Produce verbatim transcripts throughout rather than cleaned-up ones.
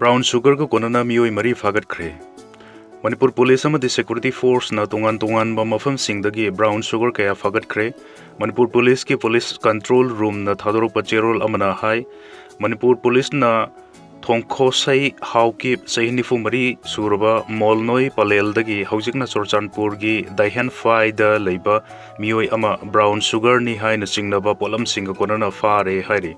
Brown sugarꯒ ꯀꯣꯟꯅꯅ ꯃꯤꯑꯣꯏ ꯃꯔꯤ ꯐꯥꯒꯠꯈ꯭ꯔꯦ꯫ ꯃꯅꯤꯄꯨꯔ ꯄꯨꯂꯤꯁ ꯑꯃꯗꯤ security forceꯅ ꯇꯣꯉꯥꯟ ꯇꯣꯉꯥꯟꯕ ꯃꯐꯝꯁꯤꯡꯗꯒꯤ brown sugar ꯀꯌꯥ ꯐꯥꯒꯠꯈ꯭ꯔꯦ꯫ ꯃꯅꯤꯄꯨꯔ ꯄꯨꯂꯤꯁꯀꯤ police control roomꯅ ꯊꯥꯗꯣꯔꯛꯄ ꯆꯦꯔꯣꯜ ꯑꯃꯅ ꯍꯥꯏ, ꯃꯅꯤꯄꯨꯔ ꯄꯨꯂꯤꯁꯅ ꯊꯣꯡꯈꯣꯁꯩ ꯍꯥꯎꯀꯤꯞ, ꯆꯍꯤ ꯅꯤꯐꯨ ꯃꯔꯤ ꯁꯨꯔꯕ, ꯃꯣꯜꯅꯣꯏ ꯄꯂꯦꯜꯗꯒꯤ ꯍꯧꯖꯤꯛꯅ ꯆꯨꯔꯆꯥꯟꯄꯨꯔꯒꯤ ꯗꯥꯏꯍꯦꯟꯐꯥꯏꯗ ꯂꯩꯕ ꯃꯤꯑꯣꯏ ꯑꯃ brown sugarꯅꯤ ꯍꯥꯏꯅ ꯆꯤꯡꯅꯕ ꯄꯣꯠꯂꯝꯁꯤꯡꯒ ꯀꯣꯟꯅꯅ ꯐꯥꯔꯦ ꯍꯥꯏꯔꯤ꯫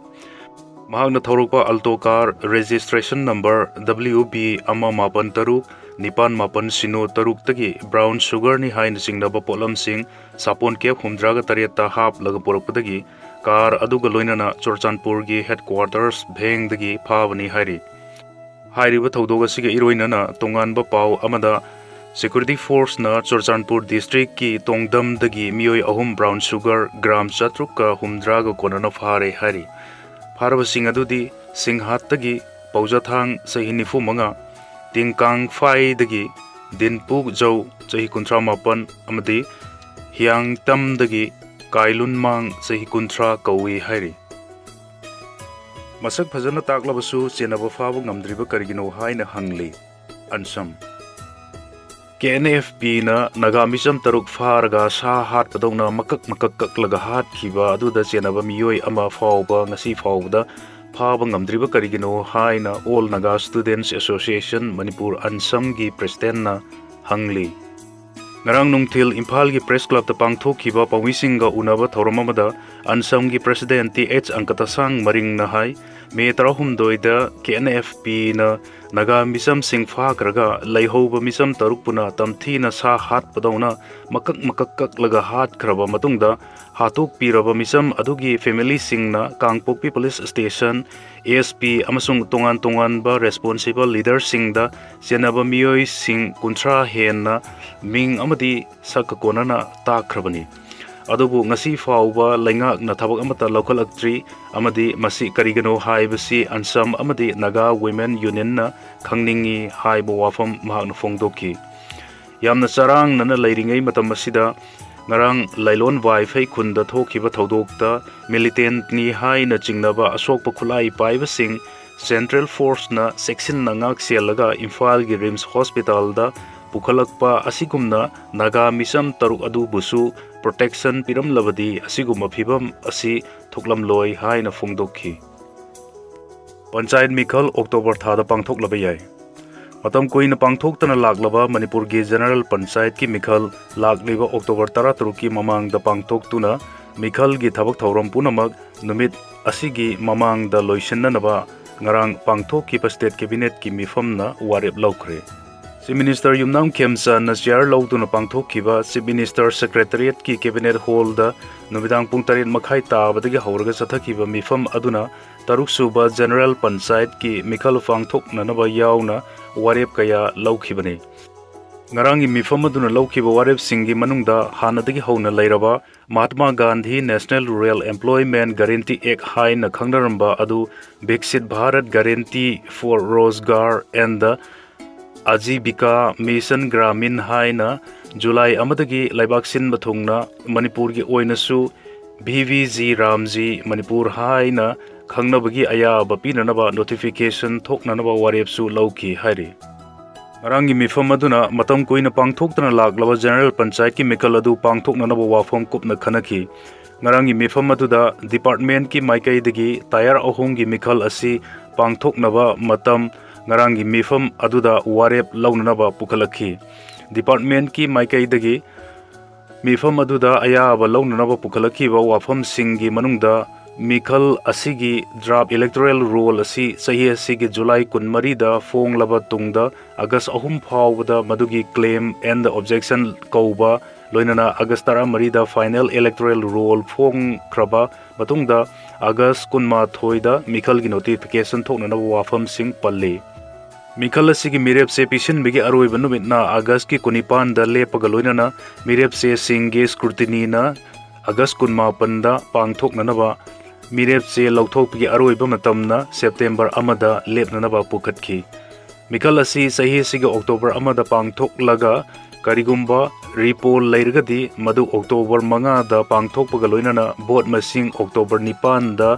ꯃꯍꯥꯛꯅ ꯊꯧꯔꯛꯄ Alto car registration number W B ꯑꯃ ꯃꯥꯄꯟ ꯇꯔꯨꯛ ꯅꯤꯄꯥꯟ ꯃꯥꯄꯟ ꯁꯤꯅꯣ ꯇꯔꯨꯛꯇꯒꯤ brown sugarꯅꯤ ꯍꯥꯏꯅ ꯆꯤꯡꯅꯕ ꯄꯣꯠꯂꯝꯁꯤꯡ ꯁꯥꯄꯣꯟ ꯀꯦꯞ ꯍꯨꯝꯗ꯭ꯔꯥꯒ ꯇꯔꯦꯠꯇ ꯍꯥꯞꯂꯒ ꯄꯨꯔꯛꯄꯗꯒꯤ car ꯑꯗꯨꯒ ꯂꯣꯏꯅꯅ ꯆꯨꯔꯆꯥꯟꯄꯨꯔꯒꯤ headquarters ꯚꯦꯡꯗꯒꯤ ꯐꯥꯕꯅꯤ ꯍꯥꯏꯔꯤ꯫ ꯍꯥꯏꯔꯤꯕ ꯊꯧꯗꯣꯛ ꯑꯁꯤꯒ ꯏꯔꯣꯏꯅꯅ ꯇꯣꯉꯥꯟꯕ ꯄꯥꯎ ꯑꯃꯗ, security forceꯅ ꯆꯨꯔꯆꯥꯟꯄꯨꯔ districtꯀꯤ ꯇꯣꯡꯗꯝꯗꯒꯤ ꯃꯤꯑꯣꯏ ꯑꯍꯨꯝ brown sugar gram ꯆꯥꯇ꯭ꯔꯨꯛꯀ ꯍꯨꯝꯗ꯭ꯔꯥꯒ ꯀꯣꯟꯅꯅ ꯐꯥꯔꯦ ꯍꯥꯏꯔꯤ꯫ ꯐꯥꯔꯕꯁꯤꯡ ꯑꯗꯨꯗꯤ ꯁꯤꯡꯍꯥꯠꯇꯒꯤ ꯄꯧꯖꯊꯥꯡ, ꯆꯍꯤ ꯅꯤꯐꯨ ꯃꯉꯥ, ꯇꯤꯡꯀꯥꯡꯐꯥꯏꯗꯒꯤ ꯗꯤꯟꯄꯨ ꯖꯧ, ꯆꯍꯤ ꯀꯨꯟꯊ꯭ꯔꯥ ꯃꯥꯄꯟ, ꯑꯃꯗꯤ ꯍꯤꯌꯥꯡꯇꯝꯗꯒꯤ ꯀꯥꯏꯂꯨꯟꯃꯥꯡ, ꯆꯍꯤ ꯀꯨꯟꯊ꯭ꯔꯥ, ꯀꯧꯏ ꯍꯥꯏꯔꯤ꯫ ꯃꯁꯛ ꯐꯖꯅ ꯇꯥꯛꯂꯕꯁꯨ ꯆꯦꯟꯅꯕ ꯐꯥꯕ ꯉꯝꯗ꯭ꯔꯤꯕ ꯀꯔꯤꯒꯤꯅꯣ ꯍꯥꯏꯅ ꯍꯪꯂꯤ ꯑꯟꯁꯝ꯫ KNFPꯅ ꯅꯥꯒꯥ ꯃꯤꯆꯝ ꯇꯔꯨꯛ ꯐꯥꯔꯒ ꯁꯥ ꯍꯥꯠꯄꯗꯧꯅ ꯃꯀꯛ ꯃꯀꯛ ꯀꯛꯂꯒ ꯍꯥꯠꯈꯤꯕ ꯑꯗꯨꯗ ꯆꯦꯟꯅꯕ ꯃꯤꯑꯣꯏ ꯑꯃ ꯐꯥꯎꯕ ꯉꯁꯤ ꯐꯥꯎꯕꯗ ꯐꯥꯕ ꯉꯝꯗ꯭ꯔꯤꯕ ꯀꯔꯤꯒꯤꯅꯣ ꯍꯥꯏꯅ All Naga Students Association Manipur ꯑꯟꯁꯝꯒꯤ presidentꯅ ꯍꯪꯂꯤ꯫ ꯉꯔꯥꯡ ꯅꯨꯡꯊꯤꯜ ꯏꯝꯐꯥꯜꯒꯤ press clubꯇ ꯄꯥꯡꯊꯣꯛꯈꯤꯕ ꯄꯥꯎꯃꯤꯁꯤꯡꯒ ꯎꯅꯕ ꯊꯧꯔꯝ ꯑꯃꯗ ꯑꯟꯁꯝꯒꯤ president Th ꯑꯪꯀꯇꯁꯥꯡ ꯃꯔꯤꯡꯅ ꯍꯥꯏ, ꯃꯦ ꯇꯔꯥꯍꯨꯝꯗꯣꯏꯗ KNFPꯅ ꯅꯥꯒꯥ ꯃꯤꯆꯝꯁꯤꯡ ꯐꯥꯈ꯭ꯔꯒ ꯂꯩꯍꯧꯕ ꯃꯤꯆꯝ ꯇꯔꯨꯛꯄꯨꯅ ꯇꯝꯊꯤꯅ ꯁꯥ ꯍꯥꯠꯄꯗꯧꯅ ꯃꯀꯛ ꯃꯀꯛ ꯀꯛꯂꯒ ꯍꯥꯠꯈ꯭ꯔꯕ ꯃꯇꯨꯡꯗ, ꯍꯥꯠꯇꯣꯛꯄꯤꯔꯕ ꯃꯤꯆꯝ ꯑꯗꯨꯒꯤ familyꯁꯤꯡꯅ ꯀꯥꯡꯄꯣꯛꯄꯤ police station SP ꯑꯃꯁꯨꯡ ꯇꯣꯉꯥꯟ ꯇꯣꯉꯥꯟꯕ responsible leaderꯁꯤꯡꯗ ꯆꯦꯟꯅꯕ ꯃꯤꯑꯣꯏꯁꯤꯡ ꯀꯨꯟꯊ꯭ꯔꯥ ꯍꯦꯟꯅ ꯃꯤꯡ ꯑꯃꯗꯤ ꯁꯛꯀ ꯀꯣꯟꯅꯅ ꯇꯥꯛꯈ꯭ꯔꯕꯅꯤ꯫ ꯑꯗꯨꯕꯨ ꯉꯁꯤ ꯐꯥꯎꯕ ꯂꯩꯉꯥꯛꯅ ꯊꯕꯛ ꯑꯃꯠꯇ ꯂꯧꯈꯠꯂꯛꯇ꯭ꯔꯤ ꯑꯃꯗꯤ ꯃꯁꯤ ꯀꯔꯤꯒꯤꯅꯣ ꯍꯥꯏꯕꯁꯤ ꯑꯟꯁꯝ ꯑꯃꯗꯤ ꯅꯥꯒꯥ Women Unionꯅ ꯈꯪꯅꯤꯡꯏ ꯍꯥꯏꯕ ꯋꯥꯐꯝ ꯃꯍꯥꯛꯅ ꯐꯣꯡꯗꯣꯛꯈꯤ꯫ ꯌꯥꯝꯅ ꯆꯔꯥꯡꯅꯅ ꯂꯩꯔꯤꯉꯩ ꯃꯇꯝ ꯑꯁꯤꯗ ꯉꯔꯥꯡ ꯂꯥꯏꯂꯣꯟ ꯋꯥꯏꯐꯩ ꯈꯨꯟꯗ ꯊꯣꯛꯈꯤꯕ ꯊꯧꯗꯣꯛꯇ militantꯅꯤ ꯍꯥꯏꯅ ꯆꯤꯡꯅꯕ ꯑꯁꯣꯛꯄ ꯈꯨꯠꯂꯥꯏ ꯄꯥꯏꯕꯁꯤꯡ Central Forceꯅ ꯆꯦꯛꯁꯤꯟꯅ ꯉꯥꯛ ꯁꯦꯜꯂꯒ ꯏꯝꯐꯥꯜꯒꯤ ꯔꯤꯝꯁ ꯍꯣꯁꯄꯤꯇꯥꯜꯗ ꯄꯨꯈꯠꯂꯛꯄ ꯑꯁꯤꯒꯨꯝꯅ ꯅꯥꯒꯥ ꯃꯤꯆꯝ ꯇꯔꯨꯛ ꯑꯗꯨꯕꯨꯁꯨ protection ꯄꯤꯔꯝꯂꯕꯗꯤ ꯑꯁꯤꯒꯨꯝꯕ ꯐꯤꯕꯝ ꯑꯁꯤ ꯊꯣꯛꯂꯝꯂꯣꯏ ꯍꯥꯏꯅ ꯐꯣꯡꯗꯣꯛꯈꯤ꯫ ꯄꯟꯆꯥꯌꯠ ꯃꯤꯈꯜ ꯑꯣꯛꯇꯣꯕꯔ ꯊꯥꯗ ꯄꯥꯡꯊꯣꯛꯂꯕ ꯌꯥꯏ꯫ ꯃꯇꯝ ꯀꯨꯏꯅ ꯄꯥꯡꯊꯣꯛꯇꯅ ꯂꯥꯛꯂꯕ ꯃꯅꯤꯄꯨꯔꯒꯤ ꯖꯦꯅꯔꯦꯜ ꯄꯟꯆꯥꯌꯠꯀꯤ ꯃꯤꯈꯜ ꯂꯥꯛꯂꯤꯕ ꯑꯣꯛꯇꯣꯕꯔ ꯇꯔꯥꯇꯔꯨꯛꯀꯤ ꯃꯃꯥꯡꯗ ꯄꯥꯡꯊꯣꯛꯇꯨꯅ ꯃꯤꯈꯜꯒꯤ ꯊꯕꯛ ꯊꯧꯔꯝ ꯄꯨꯝꯅꯃꯛ ꯅꯨꯃꯤꯠ ꯑꯁꯤꯒꯤ ꯃꯃꯥꯡꯗ ꯂꯣꯏꯁꯤꯟꯅꯅꯕ ꯉꯔꯥꯡ ꯄꯥꯡꯊꯣꯛꯈꯤꯕ ꯁ꯭ꯇꯦꯠ ꯀꯦꯕꯤꯅꯦꯠꯀꯤ ꯃꯤꯐꯝꯅ ꯋꯥꯔꯦꯞ ꯂꯧꯈ꯭ꯔꯦ꯫ ꯆꯤꯐ ꯃꯤꯅꯤꯁꯇꯔ ꯌꯨꯝꯅꯥꯝ ꯈꯦꯝꯆꯥꯟꯅ ꯆꯤꯌꯥꯔ ꯂꯧꯗꯨꯅ ꯄꯥꯡꯊꯣꯛꯈꯤꯕ ꯆꯤꯐ ꯃꯤꯅꯤꯁꯇꯔ ꯁꯦꯀ꯭ꯔꯦꯇꯔꯤꯌꯦꯠꯀꯤ ꯀꯦꯕꯤꯅꯦꯠ ꯍꯣꯜꯗ ꯅꯨꯃꯤꯗꯥꯡ ꯄꯨꯡ ꯇꯔꯦꯠ ꯃꯈꯥꯏ ꯇꯥꯕꯗꯒꯤ ꯍꯧꯔꯒ ꯆꯠꯊꯈꯤꯕ ꯃꯤꯐꯝ ꯑꯗꯨꯅ ꯇꯔꯨꯛ ꯁꯨꯕ ꯖꯦꯅꯔꯦꯜ ꯄꯟꯆꯥꯌꯠꯀꯤ ꯃꯤꯈꯜ ꯄꯥꯡꯊꯣꯛꯅꯅꯕ ꯌꯥꯎꯅ ꯋꯥꯔꯦꯞ ꯀꯌꯥ ꯂꯧꯈꯤꯕꯅꯤ꯫ ꯉꯔꯥꯡꯒꯤ ꯃꯤꯐꯝ ꯑꯗꯨꯅ ꯂꯧꯈꯤꯕ ꯋꯥꯔꯦꯞꯁꯤꯡꯒꯤ ꯃꯅꯨꯡꯗ ꯍꯥꯟꯅꯗꯒꯤ ꯍꯧꯅ ꯂꯩꯔꯕ Mahatma Gandhi national rural employment guarantee act ꯍꯥꯏꯅ ꯈꯪꯅꯔꯝꯕ ꯑꯗꯨ Viksit Bharat guarantee for Rozgar and Ajeevika mission Gramin ꯍꯥꯏꯅ ꯖꯨꯂꯥꯏ ꯑꯃꯗꯒꯤ ꯂꯩꯕꯥꯛ ꯁꯤꯟꯕ ꯊꯨꯡꯅ ꯃꯅꯤꯄꯨꯔꯒꯤ ꯑꯣꯏꯅꯁꯨ V B G Ramji Manipur ꯍꯥꯏꯅ ꯈꯪꯅꯕꯒꯤ ꯑꯌꯥꯕ ꯄꯤꯅꯅꯕ ꯅꯣꯇꯤꯐꯤꯀꯦꯁꯟ ꯊꯣꯛꯅꯅꯕ ꯋꯥꯔꯦꯞꯁꯨ ꯂꯧꯈꯤ ꯍꯥꯏꯔꯤ꯫ ꯉꯔꯥꯡꯒꯤ ꯃꯤꯐꯝ ꯑꯗꯨꯅ ꯃꯇꯝ ꯀꯨꯏꯅ ꯄꯥꯡꯊꯣꯛꯇꯅ ꯂꯥꯛꯂꯕ ꯖꯦꯅꯔꯦꯜ ꯄꯟꯆꯥꯌꯠꯀꯤ ꯃꯤꯈꯜ ꯑꯗꯨ ꯄꯥꯡꯊꯣꯛꯅꯅꯕ ꯋꯥꯐꯝ ꯀꯨꯞꯅ ꯈꯟꯅꯈꯤ꯫ ꯉꯔꯥꯡꯒꯤ ꯃꯤꯐꯝ ꯑꯗꯨꯗ ꯗꯤꯄꯥꯔꯠꯃꯦꯟꯠꯀꯤ ꯃꯥꯏꯀꯩꯗꯒꯤ ꯇꯥꯌꯔ ꯑꯍꯨꯝꯒꯤ ꯃꯤꯈꯜ ꯑꯁꯤ ꯄꯥꯡꯊꯣꯛꯅꯕ ꯃꯇꯝ ꯉꯔꯥꯡꯒꯤ ꯃꯤꯐꯝ ꯑꯗꯨꯗ ꯋꯥꯔꯦꯞ ꯂꯧꯅꯅꯕ ꯄꯨꯈꯠꯂꯛꯈꯤ꯫ ꯗꯤꯄꯥꯔꯠꯃꯦꯟꯠꯀꯤ ꯃꯥꯏꯀꯩꯗꯒꯤ ꯃꯤꯐꯝ ꯑꯗꯨꯗ ꯑꯌꯥꯕ ꯂꯧꯅꯅꯕ ꯄꯨꯈꯠꯂꯛꯈꯤꯕ ꯋꯥꯐꯝꯁꯤꯡꯒꯤ ꯃꯅꯨꯡꯗ ꯃꯤꯈꯜ ꯑꯁꯤꯒꯤ ꯗ꯭ꯔꯥꯐ ꯏꯂꯦꯛꯇꯣꯔꯦꯜ ꯔꯣꯜ ꯑꯁꯤ ꯆꯍꯤ ꯑꯁꯤꯒꯤ ꯖꯨꯂꯥꯏ ꯀꯨꯟꯃꯔꯤꯗ ꯐꯣꯡꯂꯕ ꯇꯨꯡꯗ ꯑꯥꯒꯁ ꯑꯍꯨꯝ ꯐꯥꯎꯕꯗ ꯃꯗꯨꯒꯤ claim and objection ꯀꯧꯕ, ꯂꯣꯏꯅꯅ ꯑꯥꯒꯁ ꯇꯔꯥꯃꯔꯤꯗ ꯐꯥꯏꯅꯦꯜ ꯏꯂꯦꯛꯇꯣꯔꯦꯜ ꯔꯣꯜ ꯐꯣꯡꯈ꯭ꯔꯕ ꯃꯇꯨꯡꯗ ꯑꯥꯒꯁ ꯀꯨꯟꯃꯥꯊꯣꯏꯗ ꯃꯤꯈꯜꯒꯤ ꯅꯣꯇꯤꯐꯤꯀꯦꯁꯟ ꯊꯣꯛꯅꯅꯕ ꯋꯥꯐꯝꯁꯤꯡ ꯄꯜꯂꯤ꯫ ꯃꯤꯈꯜ ꯑꯁꯤꯒꯤ ꯃꯤꯔꯦꯞ ꯆꯦ ꯄꯤꯁꯤꯟꯕꯒꯤ ꯑꯔꯣꯏꯕ ꯅꯨꯃꯤꯠꯅ ꯑꯥꯒꯁꯀꯤ ꯀꯨꯟꯅꯤꯄꯥꯟꯗ ꯂꯦꯞꯄꯒ ꯂꯣꯏꯅꯅ ꯃꯤꯔꯦꯞ ꯆꯦꯁꯤꯡꯒꯤ ꯁ꯭ꯀ꯭ꯔꯨꯇꯤꯅꯤꯅ ꯑꯥꯒꯁ ꯀꯨꯟꯃꯥꯄꯟꯗ ꯄꯥꯡꯊꯣꯛꯅꯅꯕ, ꯃꯤꯔꯦꯞ ꯆꯦ ꯂꯧꯊꯣꯛꯄꯒꯤ ꯑꯔꯣꯏꯕ ꯃꯇꯝꯅ ꯁꯦꯞꯇꯦꯝꯕꯔ ꯑꯃꯗ ꯂꯦꯞꯅꯅꯕ ꯄꯨꯈꯠꯈꯤ꯫ ꯃꯤꯈꯜ ꯑꯁꯤ ꯆꯍꯤ ꯑꯁꯤꯒꯤ ꯑꯣꯛꯇꯣꯕꯔ ꯑꯃꯗ ꯄꯥꯡꯊꯣꯛꯂꯒ, ꯀꯔꯤꯒꯨꯝꯕ ꯔꯤꯄꯣꯜ ꯂꯩꯔꯒꯗꯤ ꯃꯗꯨ ꯑꯣꯛꯇꯣꯕꯔ ꯃꯉꯥꯗ ꯄꯥꯡꯊꯣꯛꯄꯒ ꯂꯣꯏꯅꯅ ꯚꯣꯠ ꯃꯁꯤꯡ ꯑꯣꯛꯇꯣꯕꯔ ꯅꯤꯄꯥꯟꯗ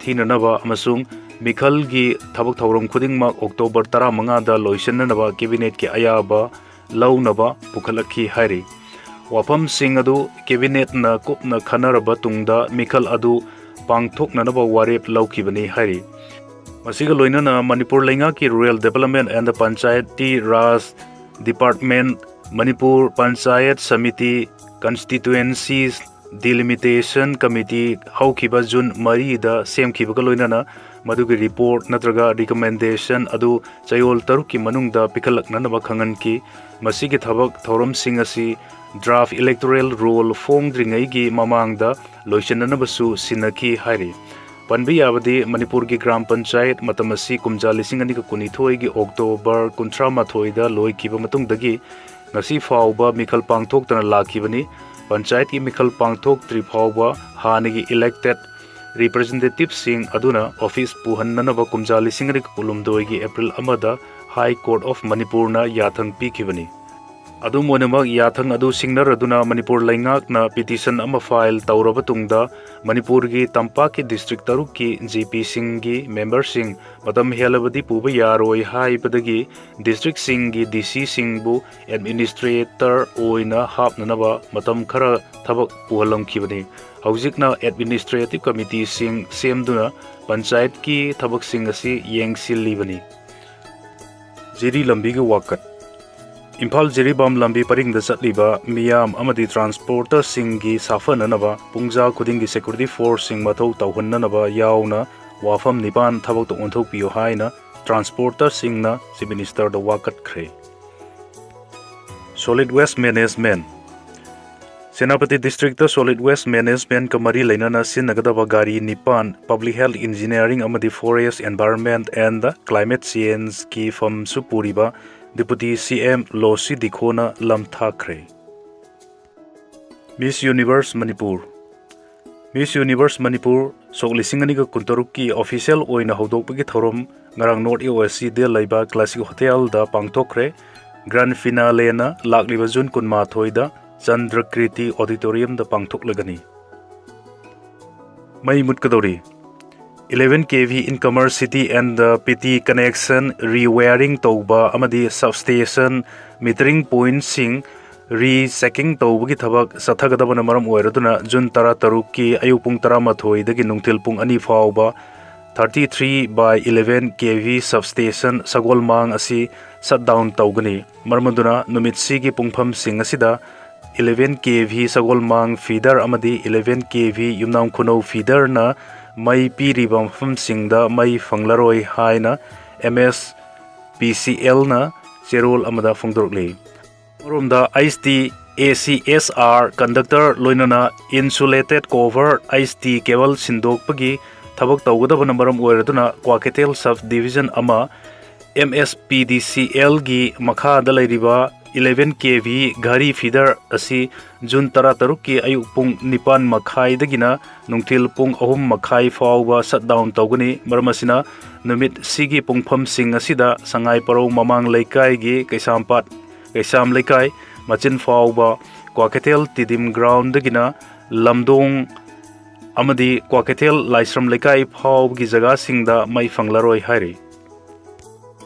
ꯊꯤꯅꯅꯕ ꯑꯃꯁꯨꯡ ꯃꯤꯈꯜꯒꯤ ꯊꯕꯛ ꯊꯧꯔꯝ ꯈꯨꯗꯤꯡꯃꯛ October ꯇꯔꯥꯃꯉꯥꯗ ꯂꯣꯏꯁꯤꯟꯅꯅꯕ Cabinetꯀꯤ ꯑꯌꯥꯕ ꯂꯧꯅꯕ ꯄꯨꯈꯠꯂꯛꯈꯤ ꯍꯥꯏꯔꯤ꯫ ꯋꯥꯐꯝꯁꯤꯡ ꯑꯗꯨ Cabinetꯅ ꯀꯨꯞꯅ ꯈꯟꯅꯔꯕ ꯇꯨꯡꯗ ꯃꯤꯈꯜ ꯑꯗꯨ ꯄꯥꯡꯊꯣꯛꯅꯅꯕ ꯋꯥꯔꯦꯞ ꯂꯧꯈꯤꯕꯅꯤ ꯍꯥꯏꯔꯤ꯫ ꯃꯁꯤꯒ ꯂꯣꯏꯅꯅ ꯃꯅꯤꯄꯨꯔ ꯂꯩꯉꯥꯛꯀꯤ Rural Development and Panchayati Raj Department, Manipur panchayat samiti, Constituencies Delimitation Committee ꯍꯧꯈꯤꯕ June ꯃꯔꯤꯗ ꯁꯦꯝꯈꯤꯕꯒ ꯂꯣꯏꯅꯅ ꯃꯗꯨꯒꯤ report ꯅꯠꯇ꯭ꯔꯒ recommendation ꯑꯗꯨ ꯆꯌꯣꯜ ꯇꯔꯨꯛꯀꯤ ꯃꯅꯨꯡꯗ ꯄꯤꯈꯠꯂꯛꯅꯅꯕ ꯈꯪꯍꯟꯈꯤ꯫ ꯃꯁꯤꯒꯤ ꯊꯕꯛ ꯊꯧꯔꯝꯁꯤꯡ ꯑꯁꯤ Draft Electoral Roll ꯐꯣꯡꯗ꯭ꯔꯤꯉꯩꯒꯤ ꯃꯃꯥꯡꯗ ꯂꯣꯏꯁꯤꯟꯅꯅꯕꯁꯨ ꯁꯤꯟꯅꯈꯤ ꯍꯥꯏꯔꯤ꯫ ꯄꯟꯕ ꯌꯥꯕꯗꯤ ꯃꯅꯤꯄꯨꯔꯒꯤ ꯒ꯭ꯔꯥꯝ ꯄꯟꯆꯥꯌꯠ ꯃꯇꯝ ꯑꯁꯤ ꯀꯨꯝꯖꯥ ꯂꯤꯁꯤꯡ ꯑꯅꯤꯒ ꯀꯨꯟꯅꯤꯊꯣꯏꯒꯤ October ꯀꯨꯟꯊ꯭ꯔꯥ ꯃꯥꯊꯣꯏꯗ ꯂꯣꯏꯈꯤꯕ ꯃꯇꯨꯡꯗꯒꯤ ꯉꯁꯤ ꯐꯥꯎꯕ ꯃꯤꯈꯜ ꯄꯥꯡꯊꯣꯛꯇꯅ ꯂꯥꯛꯈꯤꯕꯅꯤ꯫ ꯄꯟꯆꯥꯌꯠꯀꯤ ꯃꯤꯈꯜ ꯄꯥꯡꯊꯣꯛꯇ꯭ꯔꯤ ꯐꯥꯎꯕ ꯍꯥꯟꯅꯒꯤ elected representativeꯁꯤꯡ ꯑꯗꯨꯅ office ꯄꯨꯍꯟꯅꯅꯕ ꯀꯨꯝꯖꯥ ꯂꯤꯁꯤꯡ ꯑꯅꯤꯒ ꯀꯨꯟꯍꯨꯝꯗꯣꯏꯒꯤ April ꯑꯃꯗ High Court of ꯃꯅꯤꯄꯨꯔꯅ ꯌꯥꯊꯪ ꯄꯤꯈꯤꯕꯅꯤ꯫ ꯑꯗꯨꯝ ꯑꯣꯏꯅꯃꯛ, ꯌꯥꯊꯪ ꯑꯗꯨ ꯁꯤꯡꯅꯔꯗꯨꯅ ꯃꯅꯤꯄꯨꯔ ꯂꯩꯉꯥꯛꯅ petition ꯑꯃ file ꯇꯧꯔꯕ ꯇꯨꯡꯗ, ꯃꯅꯤꯄꯨꯔꯒꯤ ꯇꯝꯄꯥꯛꯀꯤ district ꯇꯔꯨꯛꯀꯤ GPꯁꯤꯡꯒꯤ memberꯁꯤꯡ ꯃꯇꯝ ꯍꯦꯜꯂꯕꯗꯤ ꯄꯨꯕ ꯌꯥꯔꯣꯏ ꯍꯥꯏꯕꯗꯒꯤ districtꯁꯤꯡꯒꯤ DCꯁꯤꯡꯕꯨ administrator ꯑꯣꯏꯅ ꯍꯥꯞꯅꯅꯕ ꯃꯇꯝ ꯈꯔ ꯊꯕꯛ ꯄꯨꯍꯜꯂꯝꯈꯤꯕꯅꯤ꯫ ꯍꯧꯖꯤꯛꯅ administrative committeeꯁꯤꯡ ꯁꯦꯝꯗꯨꯅ ꯄꯟꯆꯥꯌꯠꯀꯤ ꯊꯕꯛꯁꯤꯡ ꯑꯁꯤ ꯌꯦꯡꯁꯤꯜꯂꯤꯕꯅꯤ꯫ ꯖꯤꯔꯤ ꯂꯝꯕꯤꯒꯤ ꯋꯥꯀꯠ꯫ ꯏꯝꯐꯥꯜ ꯖꯤꯔꯤꯕꯥꯝ ꯂꯝꯕꯤ ꯄꯔꯤꯡꯗ ꯆꯠꯂꯤꯕ ꯃꯤꯌꯥꯝ ꯑꯃꯗꯤ transporterꯁꯤꯡꯒꯤ ꯁꯥꯐꯅꯅꯕ ꯄꯨꯡꯖꯥ ꯈꯨꯗꯤꯡꯒꯤ security forceꯁꯤꯡ ꯃꯊꯧ ꯇꯧꯍꯟꯅꯅꯕ ꯌꯥꯎꯅ ꯋꯥꯐꯝ ꯅꯤꯄꯥꯟ ꯊꯕꯛꯇ ꯑꯣꯟꯊꯣꯛꯄꯤꯌꯨ ꯍꯥꯏꯅ transporterꯁꯤꯡꯅ Chief Ministerꯗ ꯋꯥꯀꯠꯈ꯭ꯔꯦ꯫ Solid Waste Management꯫ Senapati districtꯇ solid waste managementꯀ ꯃꯔꯤ ꯂꯩꯅꯅ ꯁꯤꯖꯤꯟꯅꯒꯗꯕ ꯒꯥꯔꯤ ꯅꯤꯄꯥꯟ Public Health Engineering ꯑꯃꯗꯤ Forest, Environment and Climate Changeꯀꯤ ꯐꯝꯁꯨ ꯄꯨꯔꯤꯕ Deputy CM ꯂꯣꯁꯤ ꯗꯤꯈꯣꯅ ꯂꯝ ꯊꯥꯈ꯭ꯔꯦ꯫ Miss Universe Manipur. Miss Universe Manipur ꯁꯣꯛ ꯂꯤꯁꯤꯡ ꯑꯅꯤꯒ ꯀꯨꯟꯇꯔꯨꯛꯀꯤ official ꯑꯣꯏꯅ ꯍꯧꯗꯣꯛꯄꯒꯤ ꯊꯧꯔꯝ ꯉꯔꯥꯡ North A O S Cꯗ ꯂꯩꯕ Classic Hotelꯗ ꯄꯥꯡꯊꯣꯛꯈ꯭ꯔꯦ꯫ Grand finaleꯅ ꯂꯥꯛꯂꯤꯕ June ꯀꯨꯟꯃꯥꯊꯣꯏꯗ ꯆꯟꯗ꯭ꯔꯀ꯭ꯔꯤꯇꯤ Auditoriumꯗ ꯄꯥꯡꯊꯣꯛꯂꯒꯅꯤ꯫ ꯃꯩ ꯃꯨꯠꯀꯗꯧꯔꯤ꯫ eleven K V incomer city and the P T connection rewiring ꯇꯧꯕ ꯑꯃꯗꯤ substation metering pointꯁꯤꯡ rechecking ꯇꯧꯕꯒꯤ ꯊꯕꯛ ꯆꯠꯊꯒꯗꯕꯅ ꯃꯔꯝ ꯑꯣꯏꯔꯗꯨꯅ ꯖꯨꯟ ꯇꯔꯥꯇꯔꯨꯛꯀꯤ ꯑꯌꯨꯛ ꯄꯨꯡ ꯇꯔꯥꯃꯥꯊꯣꯏꯗꯒꯤ ꯅꯨꯡꯊꯤꯜ ꯄꯨꯡ ꯑꯅꯤ ꯐꯥꯎꯕ thirty three by eleven K V substation ꯁꯒꯣꯜꯃꯥꯡ ꯑꯁꯤ shutdown ꯇꯧꯒꯅꯤ꯫ ꯃꯔꯝ ꯑꯗꯨꯅ ꯅꯨꯃꯤꯠꯁꯤꯒꯤ ꯄꯨꯡꯐꯝꯁꯤꯡ ꯑꯁꯤꯗ eleven K V ꯁꯒꯣꯜꯃꯥꯡ feeder ꯑꯃꯗꯤ eleven K V ꯌꯨꯝꯅꯥꯝ ꯈꯨꯅꯧ feederꯅ ꯃꯩ ꯄꯤꯔꯤꯕ ꯃꯐꯝꯁꯤꯡꯗ ꯃꯩ ꯐꯪꯂꯔꯣꯏ ꯍꯥꯏꯅ M S P C Lꯅ ꯆꯦꯔꯣꯜ ꯑꯃꯗ ꯐꯣꯡꯗꯣꯔꯛꯂꯤ꯫ ꯑꯃꯔꯣꯝꯗ H T A C S R conductor ꯂꯣꯏꯅꯅ insulated covered H T cable ꯁꯤꯟꯗꯣꯛꯄꯒꯤ ꯊꯕꯛ ꯇꯧꯒꯗꯕꯅ ꯃꯔꯝ ꯑꯣꯏꯔꯗꯨꯅ ꯀ꯭ꯋꯥꯀꯩꯊꯦꯜ sub division ꯑꯃ M S P D C Lꯒꯤ ꯃꯈꯥꯗ ꯂꯩꯔꯤꯕ eleven K V ꯘꯔꯤ feeder ꯑꯁꯤ ꯖꯨꯟ ꯇꯔꯥꯇꯔꯨꯛꯀꯤ ꯑꯌꯨꯛ ꯄꯨꯡ ꯅꯤꯄꯥꯟ ꯃꯈꯥꯏꯗꯒꯤꯅ ꯅꯨꯡꯊꯤꯜ ꯄꯨꯡ ꯑꯍꯨꯝ ꯃꯈꯥꯏ ꯐꯥꯎꯕ shutdown ꯇꯧꯒꯅꯤ꯫ ꯃꯔꯝ ꯑꯁꯤꯅ ꯅꯨꯃꯤꯠ ꯁꯤꯒꯤ ꯄꯨꯡꯐꯝꯁꯤꯡ ꯑꯁꯤꯗ ꯁꯉꯥꯏ ꯄꯔꯧ ꯃꯃꯥꯡ ꯂꯩꯀꯥꯏꯒꯤ ꯀꯩꯁꯥꯝꯄꯥꯠ, ꯀꯩꯁꯥꯝ ꯂꯩꯀꯥꯏ, ꯃꯆꯤꯟ ꯐꯥꯎꯕ, ꯀ꯭ꯋꯥꯀꯩꯊꯦꯜ ꯇꯤꯗꯤꯝ groundꯗꯒꯤꯅ ꯂꯝꯗꯣꯡ ꯑꯃꯗꯤ ꯀ꯭ꯋꯥꯀꯩꯊꯦꯜ ꯂꯥꯏꯁ꯭ꯔꯝ ꯂꯩꯀꯥꯏ ꯐꯥꯎꯕꯒꯤ ꯖꯒꯥꯁꯤꯡꯗ ꯃꯩ ꯐꯪꯂꯔꯣꯏ ꯍꯥꯏꯔꯤ꯫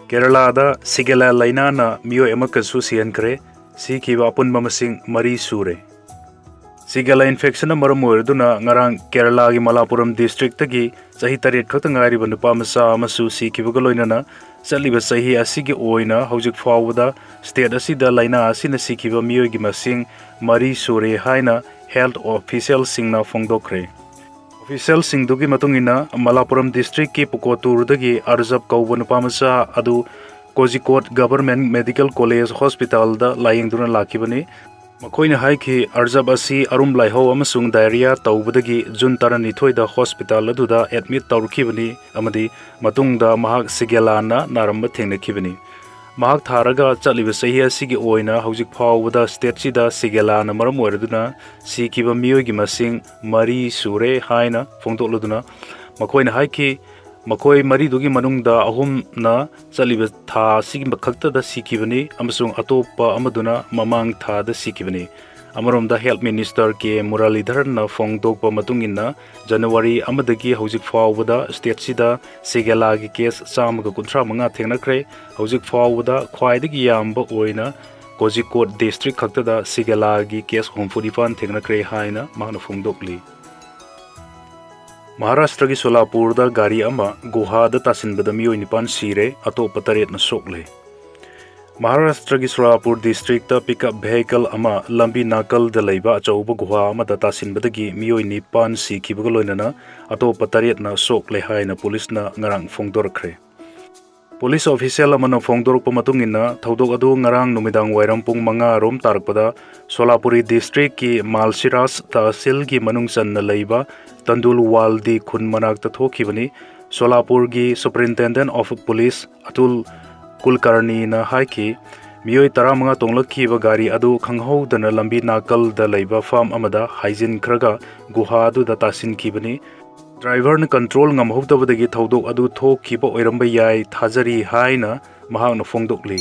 ꯀꯦꯔꯂꯥꯗ ꯁꯤꯒꯦꯂꯥ ꯂꯥꯏꯅꯥꯅ ꯃꯤꯑꯣꯏ ꯑꯃꯈꯛꯁꯨ ꯁꯤꯍꯟꯈ꯭ꯔꯦ꯫ ꯁꯤꯈꯤꯕ ꯑꯄꯨꯟꯕ ꯃꯁꯤꯡ ꯃꯔꯤ ꯁꯨꯔꯦ꯫ ꯁꯤꯒꯦꯂꯥ infectionꯅ ꯃꯔꯝ ꯑꯣꯏꯔꯗꯨꯅ ꯉꯔꯥꯡ ꯀꯦꯔꯂꯥꯒꯤ ꯃꯂꯥꯄꯨꯔꯝ districtꯇꯒꯤ ꯆꯍꯤ ꯇꯔꯦꯠ ꯈꯛꯇ ꯉꯥꯏꯔꯤꯕ ꯅꯨꯄꯥ ꯃꯆꯥ ꯑꯃꯁꯨ ꯁꯤꯈꯤꯕꯒ ꯂꯣꯏꯅꯅ ꯆꯠꯂꯤꯕ ꯆꯍꯤ ꯑꯁꯤꯒꯤ ꯑꯣꯏꯅ ꯍꯧꯖꯤꯛ ꯐꯥꯎꯕꯗ state ꯑꯁꯤꯗ ꯂꯥꯏꯅꯥ ꯑꯁꯤꯅ ꯁꯤꯈꯤꯕ ꯃꯤꯑꯣꯏꯒꯤ ꯃꯁꯤꯡ ꯃꯔꯤ ꯁꯨꯔꯦ ꯍꯥꯏꯅ health officialꯁꯤꯡꯅ ꯐꯣꯡꯗꯣꯛꯈ꯭ꯔꯦ꯫ Officialꯁꯤꯡꯗꯨꯒꯤ ꯃꯇꯨꯡ ꯏꯟꯅ, ꯃꯂꯥꯄꯨꯔꯝ districtꯀꯤ ꯄꯨꯀꯣꯇꯨꯔꯗꯒꯤ ꯑꯔꯖꯕ ꯀꯧꯕ ꯅꯨꯄꯥ ꯃꯆꯥ ꯑꯗꯨ ꯀꯣꯖꯤꯀꯣꯠ Government Medical College Hospitalꯗ ꯂꯥꯌꯦꯡꯗꯨꯅ ꯂꯥꯛꯈꯤꯕꯅꯤ꯫ ꯃꯈꯣꯏꯅ ꯍꯥꯏꯈꯤ, ꯑꯔꯖꯕ ꯑꯁꯤ ꯑꯔꯨꯝ ꯂꯥꯏꯍꯧ ꯑꯃꯁꯨꯡ diarrhea ꯇꯧꯕꯗꯒꯤ ꯖꯨꯟ ꯇꯔꯥꯅꯤꯊꯣꯏꯗ hospital ꯑꯗꯨꯗ admit ꯇꯧꯔꯛꯈꯤꯕꯅꯤ ꯑꯃꯗꯤ ꯃꯇꯨꯡꯗ ꯃꯍꯥꯛ ꯁꯤꯒꯦꯂꯥꯅ ꯅꯥꯔꯝꯕ ꯊꯦꯡꯅꯈꯤꯕꯅꯤ꯫ ꯃꯍꯥꯛ ꯊꯥꯔꯒ ꯆꯠꯂꯤꯕ ꯆꯍꯤ ꯑꯁꯤꯒꯤ ꯑꯣꯏꯅ ꯍꯧꯖꯤꯛ ꯐꯥꯎꯕꯗ stateꯁꯤꯗ ꯁꯤꯒꯦꯂꯥꯅ ꯃꯔꯝ ꯑꯣꯏꯔꯗꯨꯅ ꯁꯤꯈꯤꯕ ꯃꯤꯑꯣꯏꯒꯤ ꯃꯁꯤꯡ ꯃꯔꯤ ꯁꯨꯔꯦ ꯍꯥꯏꯅ ꯐꯣꯡꯗꯣꯛꯂꯗꯨꯅ, ꯃꯈꯣꯏꯅ ꯍꯥꯏꯈꯤ, ꯃꯈꯣꯏ ꯃꯔꯤꯗꯨꯒꯤ ꯃꯅꯨꯡꯗ ꯑꯍꯨꯝꯅ ꯆꯠꯂꯤꯕ ꯊꯥ ꯑꯁꯤꯒꯤ ꯈꯛꯇꯗ ꯁꯤꯈꯤꯕꯅꯤ ꯑꯃꯁꯨꯡ ꯑꯇꯣꯞꯄ ꯑꯃꯗꯨꯅ ꯃꯃꯥꯡ ꯊꯥꯗ ꯁꯤꯈꯤꯕꯅꯤ꯫ ꯑꯃꯔꯣꯝꯗ Health Minister ꯀꯦ ꯃꯨꯔꯥꯂꯤꯙꯔꯟꯅ ꯐꯣꯡꯗꯣꯛꯄ ꯃꯇꯨꯡ ꯏꯟꯅ, ꯖꯅꯋꯥꯔꯤ ꯑꯃꯗꯒꯤ ꯍꯧꯖꯤꯛ ꯐꯥꯎꯕꯗ ꯁ꯭ꯇꯦꯠꯁꯤꯗ ꯁꯤꯒꯦꯂꯥꯒꯤ ꯀꯦꯁ ꯆꯥꯝꯃꯒ ꯀꯨꯟꯊ꯭ꯔꯥ ꯃꯉꯥ ꯊꯦꯡꯅꯈ꯭ꯔꯦ꯫ ꯍꯧꯖꯤꯛ ꯐꯥꯎꯕꯗ ꯈ꯭ꯋꯥꯏꯗꯒꯤ ꯌꯥꯝꯕ ꯑꯣꯏꯅ ꯀꯣꯖꯤꯀꯣꯠ ꯗꯤꯁꯇ꯭ꯔꯤꯛ ꯈꯛꯇꯗ ꯁꯤꯒꯦꯂꯥꯒꯤ ꯀꯦꯁ ꯍꯨꯝꯐꯨ ꯅꯤꯄꯥꯟ ꯊꯦꯡꯅꯈ꯭ꯔꯦ ꯍꯥꯏꯅ ꯃꯍꯥꯛꯅ ꯐꯣꯡꯗꯣꯛꯂꯤ꯫ ꯃꯍꯥꯔꯥꯁꯇ꯭ꯔꯒꯤ ꯁꯣꯂꯥꯄꯨꯔꯗ ꯒꯥꯔꯤ ꯑꯃ ꯒꯨꯍꯥꯗ ꯇꯥꯁꯤꯟꯕꯗ ꯃꯤꯑꯣꯏ ꯅꯤꯄꯥꯟ ꯁꯤꯔꯦ, ꯑꯇꯣꯞꯄ ꯇꯔꯦꯠꯅ ꯁꯣꯛꯂꯦ꯫ ꯃꯍꯥꯔꯥꯁꯇ꯭ꯔꯒꯤ ꯁꯣꯂꯥꯄꯨꯔ ꯗꯤꯁꯇ꯭ꯔꯤꯛꯇ ꯄꯤꯛꯑꯞ ꯚꯦꯍꯤꯀꯜ ꯑꯃ ꯂꯝꯕꯤ ꯅꯥꯀꯜꯗ ꯂꯩꯕ ꯑꯆꯧꯕ ꯒꯨꯍꯥ ꯑꯃꯗ ꯇꯥꯁꯤꯟꯕꯗꯒꯤ ꯃꯤꯑꯣꯏ ꯅꯤꯄꯥꯟ ꯁꯤꯈꯤꯕꯒ ꯂꯣꯏꯅꯅ ꯑꯇꯣꯞꯄ ꯇꯔꯦꯠꯅ ꯁꯣꯛꯂꯦ ꯍꯥꯏꯅ ꯄꯨꯂꯤꯁꯅ ꯉꯔꯥꯡ ꯐꯣꯡꯗꯣꯔꯛꯈ꯭ꯔꯦ꯫ ꯄꯨꯂꯤꯁ ꯑꯣꯐꯤꯁꯤꯌꯦꯜ ꯑꯃꯅ ꯐꯣꯡꯗꯣꯔꯛꯄ ꯃꯇꯨꯡ ꯏꯟꯅ, ꯊꯧꯗꯣꯛ ꯑꯗꯨ ꯉꯔꯥꯡ ꯅꯨꯃꯤꯗꯥꯡ ꯋꯥꯏꯔꯝ ꯄꯨꯡ ꯃꯉꯥ ꯔꯣꯝ ꯇꯥꯔꯛꯄꯗ ꯁꯣꯂꯥꯄꯨꯔꯤ ꯗꯤꯁꯇ꯭ꯔꯤꯛꯀꯤ ꯃꯥꯜꯁꯤꯔꯥꯖ ꯇꯍꯁꯤꯜꯒꯤ ꯃꯅꯨꯡ ꯆꯟꯅ ꯂꯩꯕ ꯇꯟꯗꯨꯜꯋꯥꯜꯗꯤ ꯈꯨꯟ ꯃꯅꯥꯛꯇ ꯊꯣꯛꯈꯤꯕꯅꯤ꯫ ꯁꯣꯂꯥꯄꯨꯔꯒꯤ Superintendent of Police ꯑꯇꯨꯜ ꯀꯨꯜꯀꯔꯅꯤꯅ ꯍꯥꯏꯈꯤ, ꯃꯤꯑꯣꯏ ꯇꯔꯥꯃꯉꯥ ꯇꯣꯡꯂꯛꯈꯤꯕ ꯒꯥꯔꯤ ꯑꯗꯨ ꯈꯪꯍꯧꯗꯅ ꯂꯝꯕꯤ ꯅꯥꯀꯜꯗ ꯂꯩꯕ ꯐꯥꯔꯝ ꯑꯃꯗ ꯍꯥꯏꯖꯤꯟꯈ꯭ꯔꯒ ꯒꯨꯍꯥ ꯑꯗꯨꯗ ꯇꯥꯁꯤꯟꯈꯤꯕꯅꯤ꯫ ꯗ꯭ꯔꯥꯏꯚꯔꯅ ꯀꯟꯇ꯭ꯔꯣꯜ ꯉꯝꯍꯧꯗꯕꯗꯒꯤ ꯊꯧꯗꯣꯛ ꯑꯗꯨ ꯊꯣꯛꯈꯤꯕ ꯑꯣꯏꯔꯝꯕ ꯌꯥꯏ ꯊꯥꯖꯔꯤ ꯍꯥꯏꯅ ꯃꯍꯥꯛꯅ ꯐꯣꯡꯗꯣꯛꯂꯤ꯫